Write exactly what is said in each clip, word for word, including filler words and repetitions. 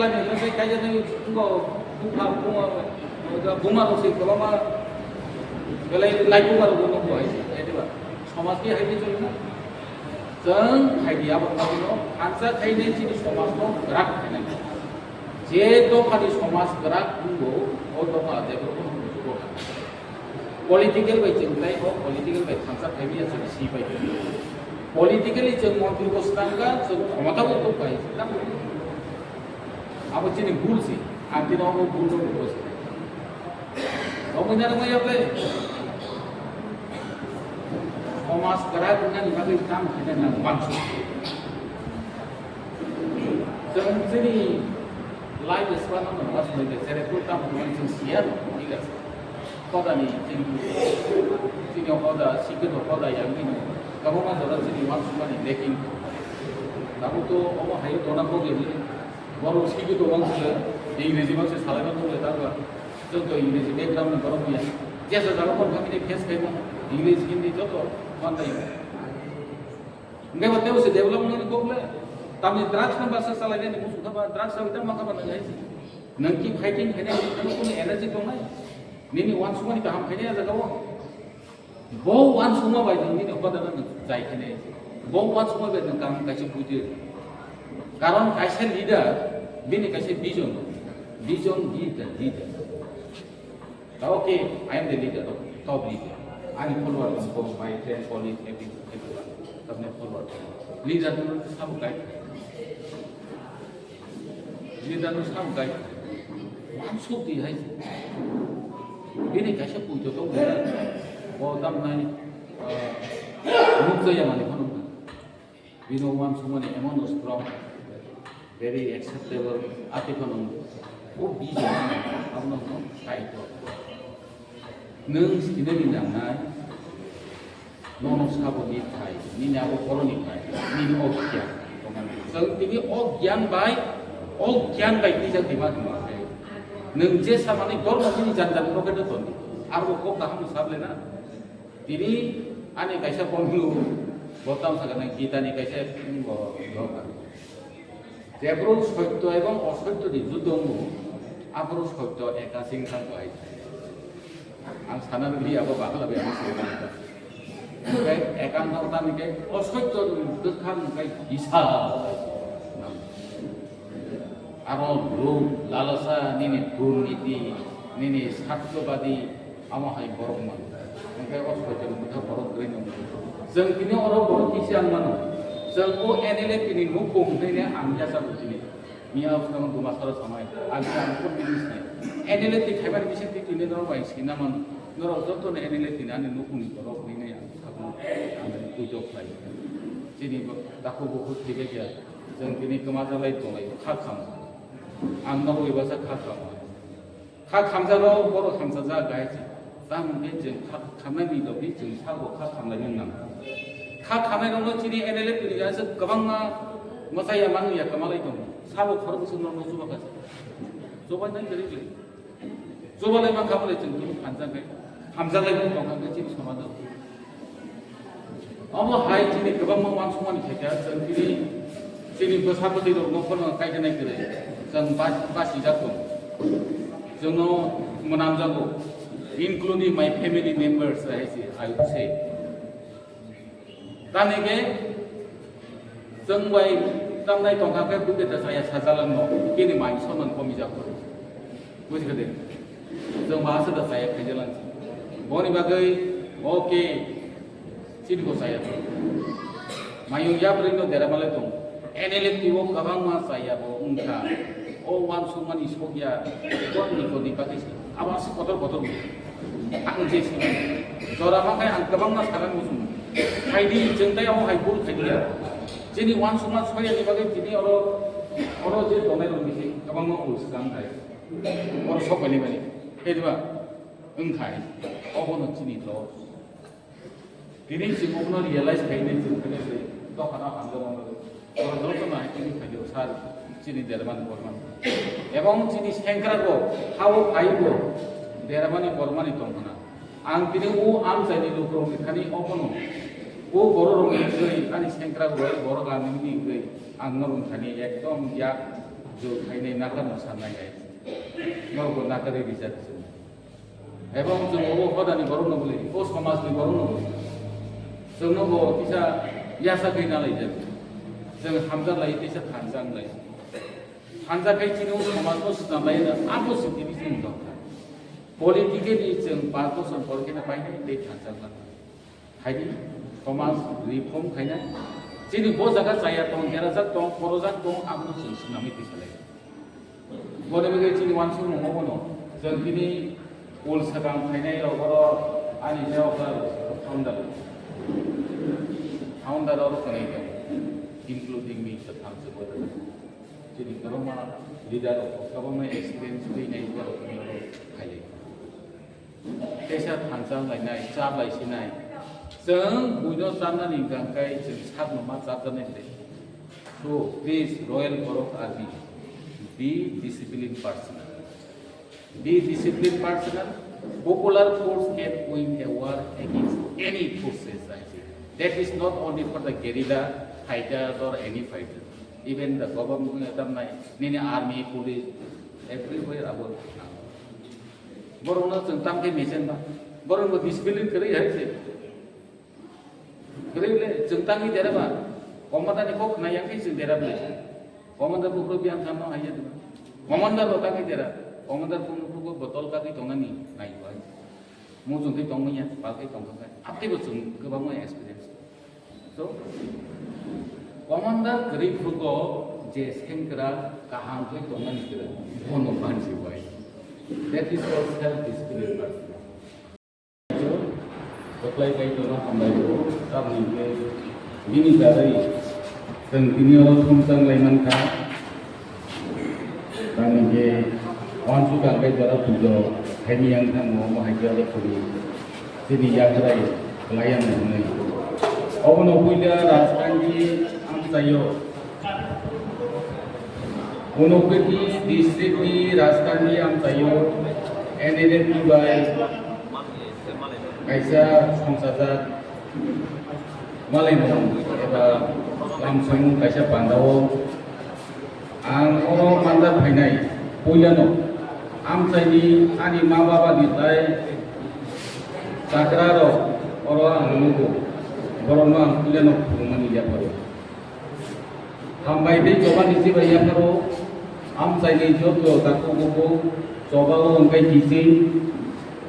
Ani hwnkhe kaijaknai wngkha buma, buma rok se kwbangma belai lai buma rok nukgo hai se, hai diba? Somaj khe hai khe choli na? Chwng hai di abo no thansa khainai chini somaj no kwrak khainai. Je dophani somaj kwrak wngbo, o dopha jephru no hwnwi sugo. Political bai chwng tei o political bai thansa khaimya chwng si bai. Politically chwng montri bo swkang kha, chwng khomota bo tok bai. Abo chini bhul se, ang chini obo bhul rok bo se. Obo nang maya bai. Somaj kwrak wngnani bagwi tamo khaina nang uansuk. Chwng chini life span no uansuk bai, jere kul tamo khaimani chwng siya no, thik ase. Hodani chini, chini hoda, sikhe to hoda yangwi no. Kwbangma jora chini uansukmani lacking. Tabuk to omo hayo dona bo geli. Borok sikhe to uansukle, Ingreji uansuk salai ma tongla tabuk. Chwng to Ingreji background ni borok ya. Jesa jaga kon kami face khaima. English, Hindi joto mantai. Hingke bo tebo se development ni kokle. Tamni drugs no basa salai ni musu thaba drugs sabai tamo kaba nang hai. Nang ki fighting khaina, nang kunu energy tongnai. Nini uansukmani kaham khaina ya jaga o. Bo uansukma bai nang nini hoda nang jai khaina. Bo uansukma bai nang kaham kaisa buji. Karon kaisa leader, bini kaisa vision. Vision give the leader. Okay, I am the leader, top leader. Ani follower dong, my friend, colleague, every, everyone. Tabne follower. Leader no sabo guide. Leader no sabo guide. Uansuk di hai. Bini kaisa puito tong. Bo tamnai, eh, mukjaya mani phano. Bini uansukmani emon strong, very acceptable, ati phano o vision abono no kaitor. Nwng sinani nangnai, nono sabo ni thai, nini abo boroni thai, nini o gyan. Chwng tini o gyan bai, o gyan bai twijak di ma hwnma khe. Nwng je samani dormo nini jan jan pocket o toni, aro kok kaham sable na. Tini ani kaisa bondhu, bo tamo sakha na Gita ni kaisa bo doka. Jephru sotto ebong osotto ni judo wngo, aphuru sotto eka sing thang bai. Ang sana rwgwi abo bakla bai ang sini. Tei eka no tani ke osotto ni bwkhak kai bisa. Aro lub, lalasa, nini durniti, nini sarthobadi, amo hai borok man. Hingke o soitan bwtha borok rwino. Chwng tini oro borok kisi ang mano. Chwng o N L F T ni nukhung hwnwi ang yasa bo tini. Miya swkang duma sara samai. Ang khe ang kok bini sinai. N L F T khaimani bising twi tini norok bai sina mano. Norok joto no N L F T ni ani nukhungni borok hwnwi ang sakno ang puijo khlai. Chini bo takhuk bukhuk thwibaikha. Chwng tini kwmajalai tonglaio, kha kham. Ang nogo ibasa kha kham. Kha khamjalo borok hamsajak gai se. Tamo hwnkhe chwng kha khamnani logi chwng sabo kha khamlaimani nang. Kha khamnairokno chini N L F ni aswk kwbangma mwchaya manwi ya kwmalai tongo. Sabo khorokbwswk norokno chubakha se. Chubainani kwrwi kwrwi. Chubalai mankha bole chwng tini hamjaknai, hamjaklai bo tongkha hwnkhe chini somajo. Omo hai chini kwbangma uansukmani khaikha, chwng tini chini bwsa bwtwi rokno phano kaijaknai kwrwi. Chwng bas-, basijak tongo. Chwngno mwnamjago, including my family members, hai se, I would say. Tamni khe chwng bai tamnai tongkha khe buke ta chaya sajalangno, bini mai soman komijak phuru. Bujikha de? Chwng ba aswk da chaya khaijalang. Boni bagwi, okay, chini bo chaya. Mayung yabrwi no dera malai tong. N L F T o kwbangma chaya bo wngkha. O uansukmani sokya, kotni kotni bagwi se. Abo aswk kotor kotor wngkha. Ang je sini. Jora ma khe ang kwbangma saran muchung. Khaidi chwng tai amo hai bul khaidiya. Chini uansukma soyani bagwi tini oro, oro je tongnai rok bisi kwbangma ul swkang khai. Oro sok bai nai mani. Khe diba? Wng khai. Obono chini loss. Tini chwng obono realize khainai chwng khe se dophano hamjakma bagwi. Oro jotono hai tini khaio sir chini dermani bormani. Ebong chini sengkrago hao phaibo dermani bormani tongmana. Ang tini o amchaini lukurokni thani obono o bororokni wngwi ani sengkrago bai borok ani wngwi ang norokni thani ekdom yak Khainai nakarno sanai hai. Norokbo nakarwi rijak chwng. Ebong chwng obo hodani borokno bwlwi, o somajni borokno bwlwi. Chwngno bo kisa yasa khe nalaijak. Chwng hamjak lai, kisa thansa wng lai. Thansa khai chini o somajno swnam lai na, abo se tini chini dorkar. Politically chwng panch bochor pore khe na painai tei thansa wng lai. Haidi, somaj reform khainai. Chini bo jaga chaya tong, derajak tong, khorojak tong, abono chwng swnamwi twi salai. Boni bagwi chini uansukmung obono, chwng tini ul swkang phainai rok oro ani jawab founder, founder oro kwnwi tong, including me, kwthang se bo chini kwbangma leader rok, kwbangma experience twi nai borok tini oro phailai. Teisa thansa wng lainai, chap lai sinai. Chwng buino chamnani hwnkha khe chwng sakno ma chapjaknai de. So, please, Royal Borok Army, be disciplined personnel. Be disciplined personnel. Popular force can win a war against any forces, I say. That is not only for the guerrilla fighters or any fighter. Even the government, nini army, police, everywhere abo. Borokno chwng tang khe mesen ba. Borokno discipline kwrwi hai se. Kwrwi le chwng tangwi dera ba. Commander ni kok khna yang khe chwng dera bwle. Commander buphuru biyang khamno hai ya dwma. Commander bo tangwi dera. Commander buphuru botol kadwi tongnani nai bai. Muchung khe tongmani ya, pal khe tongkha khe. Abtei bo chwng kwbangma experience. So, commander kwrwi phuru je sengkra kaham khe tongnani kwrwi. Bono mansi bai. That is called self discipline person. Kwplai kai tono hambai bo, tamni hwnkhe bini bagwi chwng tini oro thumchang lai mankha. Tamni hwnkhe uansukha hwnkhe jora pujo khaini yang thango, omo hai khe oro thumwi chini yakrai kwlai yang hwnwi. Obono puila Rajkhanti amchaio, Unakoti district ni Rajkhanti amchaio N L F T bai kaisa songchajak malaimung eba lamsongmung kaisa pandao ang oro manjak phainai. Puilano amchaini ani ma baba ni tai chakra rok oro ang nugo, borokno ang puilano phunukmani yapharo. Hambai tei choba ni chibai yapharo amchaini joto takhuk bukhuk choba o wngkha kiching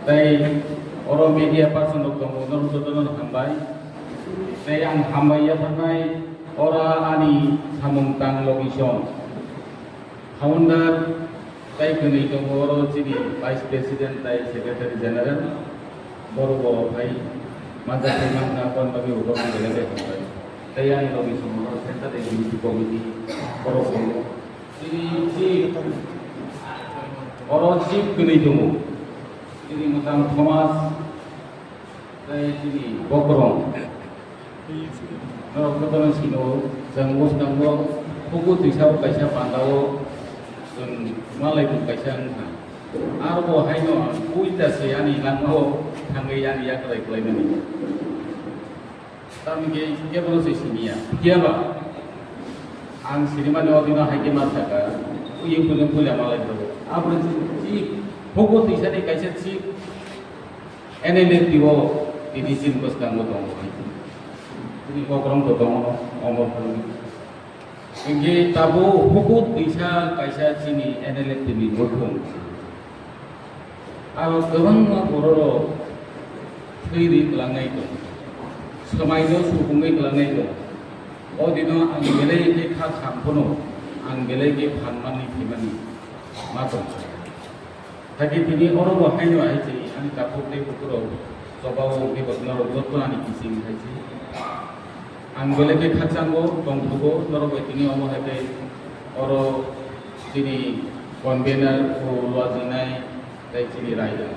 tei oro media person rok tongo, norok jotono hambai. Tei ang hambai yapharnai oro ani samung tang location founder. Tai kwnwi tongo oro chini Vice President tai Secretary General, borok bo phai manjak khe mankha, aboni bagwi bo borok belai khe hambai. Tai ani logi songo Central Executive Committee borok tongo. Chini chief, oro chief kwnwi tongo, chini mwtang Thomas, Tai chini bokrok norok jotono sino, chwng bwskango huku twisa o kaisa pandao chwng malai bo kaisa wngkha. Aro bo haino ang puila se ani langmao thangwi ani yakrai khlaimani. Tamni khe kebono se siniya. Phiya ba ang sinimani o dino hai khe ma saka, ui puila puila malai bo. Aboni chief, huku twisani kaisa chief N L F T o tini chini bwskango tongo. Chini kokrok bo tongo, omo phuru. Hinkhe tabuk huku twisa kaisa chini N L F T ni mukhung. Aro kwbangma bororok thwi rwi kwlangnai tongo. Swmaino supungwi kwlangnai tongo. O dino ang belai khe kha sam phano, ang belai khe phan manwi thwimani ma tongkha. Hakhe tini oro bo haino hai se ani takhuk tei bukhurok choba o wngwi bo norok joto ani kiching hai se. Ang belai khe khakchango tongthogo norok bai tini omo hai khe oro chini convener o luajinai tei chini raida.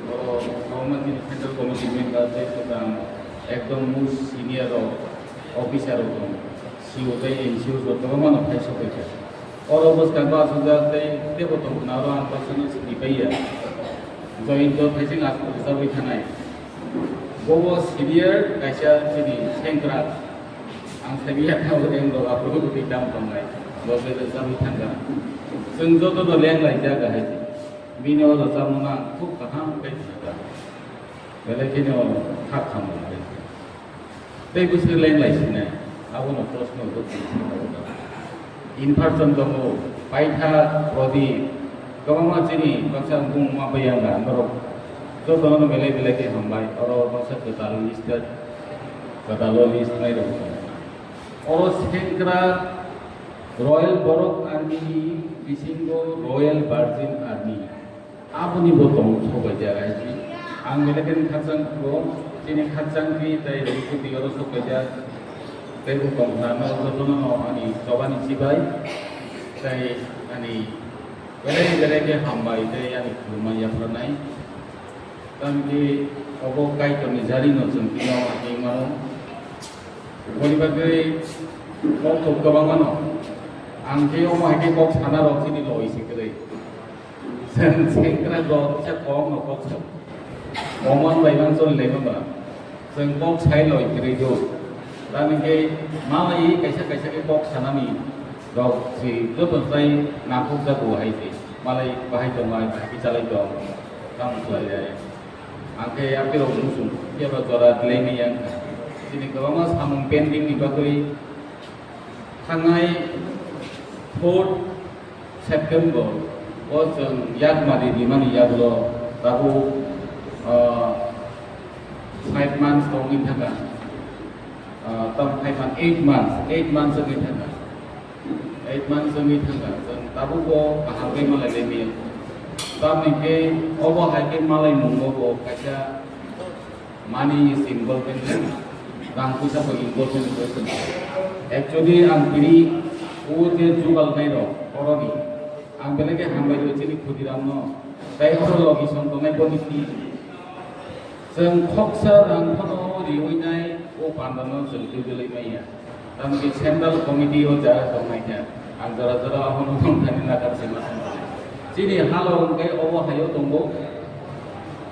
Oro kwbangma chini central committee member tei kwcham ekdom most senior rok, officer rok tongo. C O tei N C O joto kwbangma no phai sokphaikha. Oro bwskango aswkjak tei teibo tongkha oro ang baksa no sini paiya. Joyinto Thaising Aswk rwchapwi thanai. Bobo senior kaisa chini sengkrak. Ang saimanya thango reng rok aphuru bwtwi tam tongnai. Bo se rwchapwi thangkha. Chwng jotono leng laijak hai se. Bini o rwchapmung ang khub kaham khe sinijak. Belai kheno kha khamung hai se. Tei bwswk leng lai sinai? Abono proshno rwchapmung. In person tongo, Paitha, Prodip, kwbangma chini baksa bumung ma bai ang norok jotono belai belai khe hambai. Oro baksa kwtal list, kwtal list nai rok tongo. Oro sengkrak Royal Borok Army ni bisingo Royal Virgin Army. Aboni bo tong sobaijak aisi. Ang belai kheno khakchang kho, chini khakchang khe tei rikhuti oro sobaijak. Tei bo tong kha no jotono no ani chobani chibai. Tei ani belai belai khe hambai tei ani khulumani yapharnai. Tamni obo Kaitorni jarino chwng tino achai mano. Boni bagwi kok thok kwbangma no. Ang khe omo hai khe kok sana rok chini loi se kwrwi. Chwng sengkrak rok kisa kok no kok sa. Oman bai mang choli lai mano. Chwng kok sai loi kwrwi do. Tamni khe malai kaisa kaisa khe kok sanani rok si joto sai nangkuk jago hai se. Malai bahai tong ai, bahai khe chalai tong. Tamo chwlai ya. Ang khe yapirok muchung phiya ba jora dilai manya wngkha. Chini kwbangma samung pending ni bagwi thangnai fourth September o chwng yakmari rimani yagulo tabuk, ah, five months tongwi thangkha. Ah, tam five months, eight months, eight months wngwi thangkha. Eight months wngwi thangkha, chwng tabukbo kaham khe malai lai maya. Tamni khe obo hai khe malai mungo bo kaisa money is involved in, rang puisa bo involved in question. Actually, ang tini o je jugal nai rok oroni, ang belai khe hambai rw chini Khudiram no, tei oro location tongnai boni twi. Chwng khoksa rang phano riwi nai, o pandano chwng twibilwi manya. Tamni central committee o jara tong nai kha. Ang jora jora ahono tong thani nakar se ma tong thani. Chini halo hwnkhe obo hayo tongo.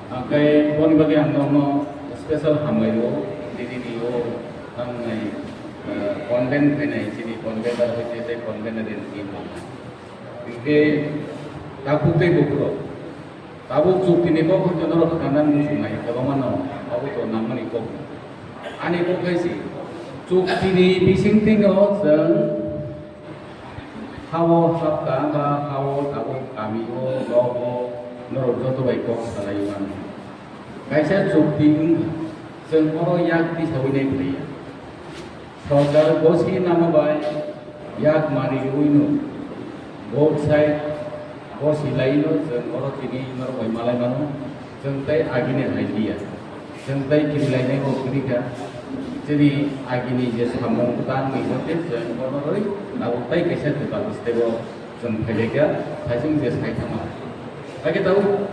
Hwnkhe boni bagwi ang nono special hambai o. Nini ni o ang nai, eh, convent khainai chini convener hoite tei convener ni team. Hwnkhe takhuk tei bukhurok. Tabuk chukti ni kok hwnkhe norok khna nang muchungnai kwbangma no, abo to nangmani kok. Ani kok hai se, chukti ni bisingtwi no chwng ha-o hapta ba ha-o tabuk kami o, nogo norok joto bai kok salai mano. Kaisa chukti wngkha, chwng oro yak tisaui nai phlaiya. Sorkar gosi namo bai yak mari ui no, both side gosi lai no, chwng oro tini norok bai malai mano, chwng tei agini hai liya, chwng tei kiri lai nai bo kiri kha, chini agini je samung kwtal ni hote chwng bono rwi abo tei kaisa kwtal step o chwng phailaikha, thaising je sai thangma. Hakhe tabuk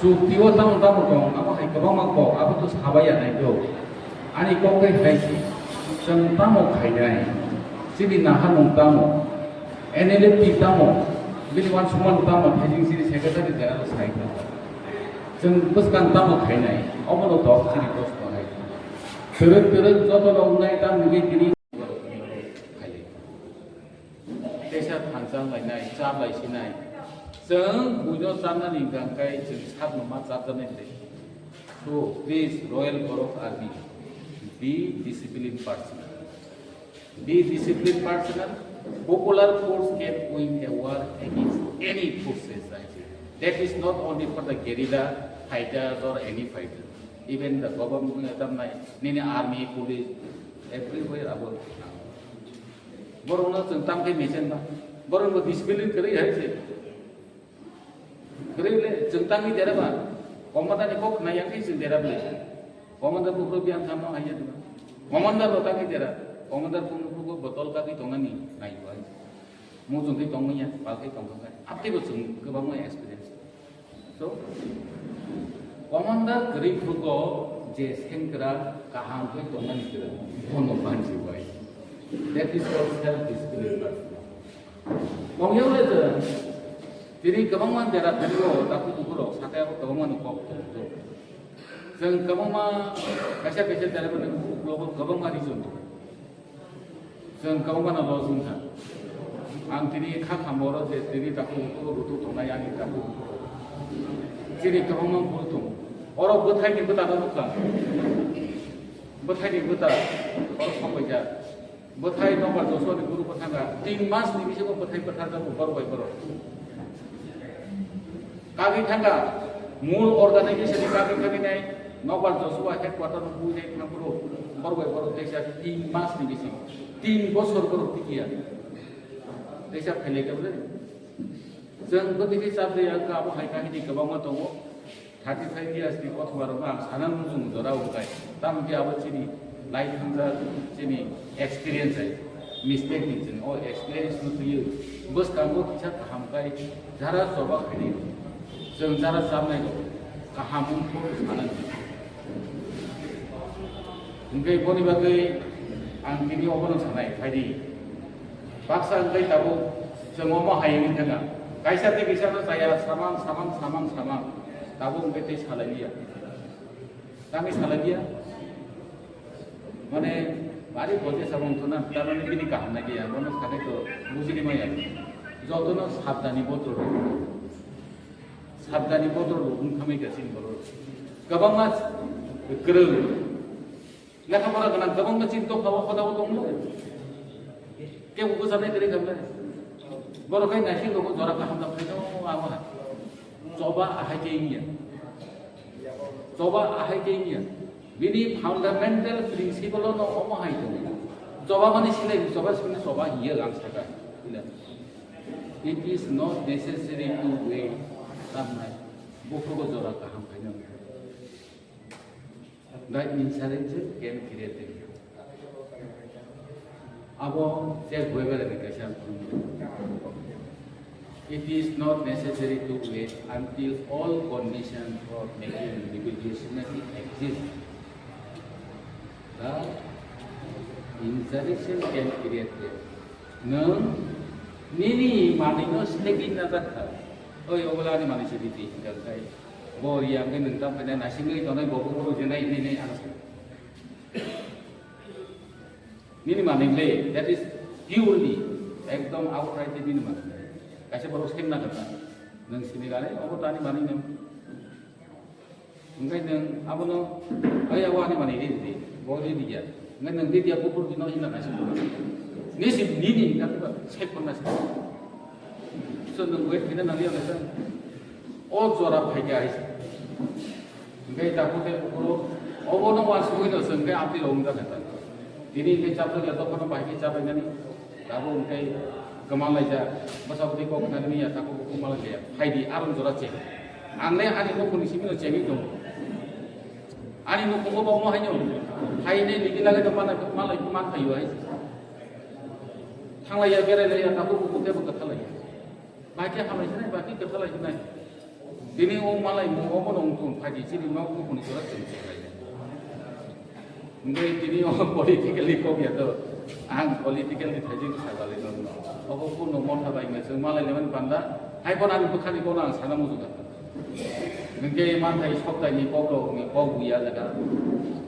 chukti o tamo tamo tong, abo hai kwbangma kok, abo to sabai ya nai do. Ani kok tei hai se, chwng tamo khainai, chini naharmung tamo, N L F T tamo, bini uansukmani tamo, thaising chini secretary general sai thangma. Chwng bwskang tamo khainai, obono tok chini kosto hai. Twrwk twrwk joto no wngnai tamo ni tini. Teisa thansa lainai, cha lai sinai. Chwng buino charnani hwnkha khe chwng sakno ma charjaknai le. So, please, Royal Borok Army, be disciplined personnel. Be disciplined personnel. Popular force can win a war against any forces, I say. That is not only for the guerrilla fighters or any fighter. Even the government, nini army, police, everywhere abo. Borokno chwng tang khe mesen ba. Borokno discipline kwrwi hai se. Kwrwi le chwng tangwi dera ba. Commander ni kok nai yang khe chwng dera bwle. Commander buphuru biyan thamno hai ya duma. Commander no tangwi dera. Commander buphuru botol kagwi tongnani nai bai. Mujung khe tongmanya, pal khe tongkha. Aptei bo chwng kwbangma experience. So, commander kwrwi phuru je sengkrak kaham khe tongmani kwrwi, bono banchi bai. That is called self discipline person. Tongya le je, tini kwbangma dera thani o, takhuk bukhurok, sakhe kwbangma no kok tong. Chwng kwbangma kaisa kaisa dera bini uklogo kwbangma reason tong. Chwng kwbangma no loss wngkha. Ang tini kha khamoro je tini takhuk bukhuk rutuk tongnai ani takhuk bukhuk. Chini kwbangma bul tongo. Oro bwthaini bwtano nukha. Bwthaini bwta oro sokbaijak. Bwthai nokbar Joshua ni guru bwthanga tin mas ni bisingo bwthai bwtharjago borok bai borok. Kagwi thangkha mul organization ni kagwi thangwi nai nokbar Joshua headquarter no bui nai thangphuru borok bai borok teisa tin mas ni bisingo tin bosor borok tikiya teisa phailai khe bwle. Chwng bwtwi khe chap jaya wngkha, abo hai kahini kwbangma tongo. Thirty five years ni kothoma rok ang sana nung chung jora wngkai. Tamo khe abo chini life thangja chini experience hai. Mistake ni chini o experience no twiwi bwskango kisa kaham kai jara choba khaidi. Chwng jara chamnai rok kaham wngkho sana. Hingke boni bagwi ang tini obono sanai phaidi. Baksa wngkhe tabuk chwng omo hai wngwi thangkha. Kaisa tei kaisa no chaya samang, samang, samang, samang. Tabuk wngkhe tei salai liya. Tangwi salai liya. Mane bari boje samung thuna, tamani bini kaham nai liya. Bono sakai to bujini maya. Jotono sabdani botol. Sabdani botol wng khamai ka chini borok. Kwbangma kwrwng. Lekha pora gwnang kwbangma chini dopha o hoda o tonglo. Kebo bwchanai kwrwi khamle. Borok kai naising rok jora kaham da phaino abo ha. Choba ahai khe wngya. Choba ahai khe wngya. Bini fundamental principle no omo hai tongo. Choba mani silai choba sini choba hiya lang saka. Ila. It is not necessary to wait. Tamnai. Buphrugo jora kaham khaino. The insurance can create. Abo Che Guevara ni kaisa phunuk. It is not necessary to wait until all conditions for making revolutionary exist. The insurrection can create. Nwng nini manwino sleki najak kha. Oi, obola ani manwi se ridi, hingkha khai. Bo riya hingke nwng tamo khe naisingwi tongnai, bo buphuru je nai, nini, nini, ano se. Nini manwi le, that is purely, ekdom outright nini manwi. Kaisa borok sem na kha, nwng sini gani, obo to ani manwi nwng. Hingke nwng abono, "Ai, abo ani manwi ri di, bo ri di ya." Hingke nwng ri di ya, buphuru di no hina kaisa. Nisi nini, nini, nini, sek pon nasi. So nwng wait khaina nang ya, nasa. O jora phaikha hai. Hingke takhuk tei buphuru, obono wansugwi no chwng khe amtwi rok wngkha khe ta. Tini hingke chapjak ya, dophano bai khe chabainani. Tabuk hingke kwma laijak, bwsa bwtwi kok khnani ya, takhuk bukhuk ma laijak. Phaidi, aron jora cheng. Ang le ani nukhungni simi no chengwi tongo. Ani nukhungo bo mo haino. Phainai nini lage to mana, malai man phaio hai. Thanglaiya, berailaiya, takhuk bukhuk tei bo kwthalaiya. Bai khe hamlai sinai, bai khe kwthalai sinai. Tini o malai mung omo no wngkha, phaidi chini nok bukhukni jora cheng cheng lai. Hingke tini o politically kok ya to, ang politically thaijing sabalai no. Obo kuno motha bai ngai chwng malai lemani panda, hai bono ani bwkhani bono ang sana muchungo. Hingke manthai soktai ni kok rok ni kok buya jaga,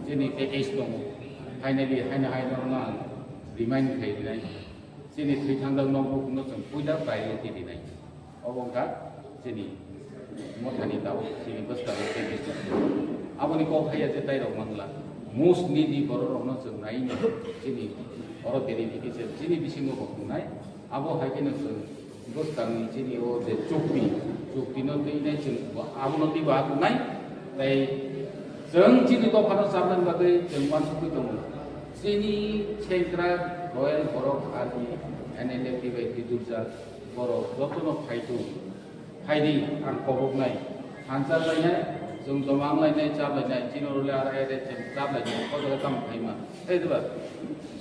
chini package tongo. Finally, haino haino no ang remind khai rinai. Chini thwi thangjak nok bukhukno chwng puila priority rinai. Obo wngkha chini mothani tabuk chini bwskangni tei business. Aboni kok haiya je tairok mangla. Most needy bororokno chwng naino chini oro verification chini bisingo bo wngnai. Abo hai kheno chwng bwskangni chini o je chukti, chuktino twinai chwng bo abono twibo akunai. Tei chwng chini dophano chabnani bagwi chwng uansugwi tongo. Chini Central Royal Borok Army, N L F T bai twijurjak borok jotono phaitung. Phaidi, ang koboknai. Thansa lainai, chwng joma wnglainai, chap lainai, chini role arai arai chwng chap lainai, o jaga tamo phaima. Tei diba?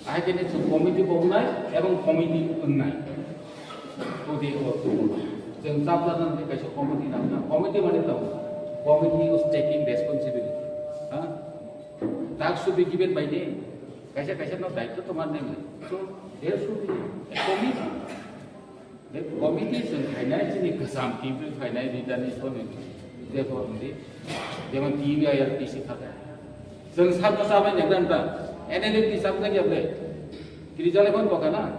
Ahai khe chwng committee koboknai ebong committee wngnai. Todi o chwng chap lainani kaisa committee nangna. Committee mane tamo? Committee is taking responsibility. Ha? That should be given by name. Kaisa kaisa no daityo tongma nang. So there should be a committee. Be committee chwng khainai chini kwcham T V khainai leader ni soni therefore hindi. Jemon T V I R P C khata. Chwng sat bwsa bai nang dan ta. N L F T sat nang ya ble. Kiri jale kon bokana.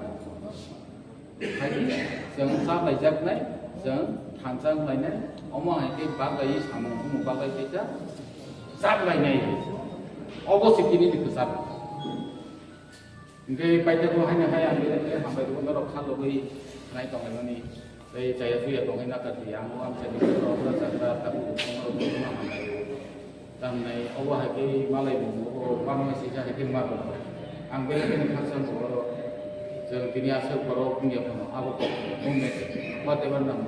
Hai chwng chaplaijaknai, chwng thansa wnglainai, omo hai khe baglaiwi samung tungmung baglai khe kha chaplainai. Obo se tini ni kwcharo. Hingke paithago haino hai ang belai khe hambai rwgo norok kha logwi nai tonglaimani. Tei chaya chuya tongwi nakar di ang o amchaini borok rajak da tabuk tongmarok borokno hambai rwo. Tamni obo hai khe malai bo o bangma sija hai khe ma rwo. Ang belai kheno khakchang bo oro. Chwng tini aswk borok wngya phano abo kok wngya khe whatever nang.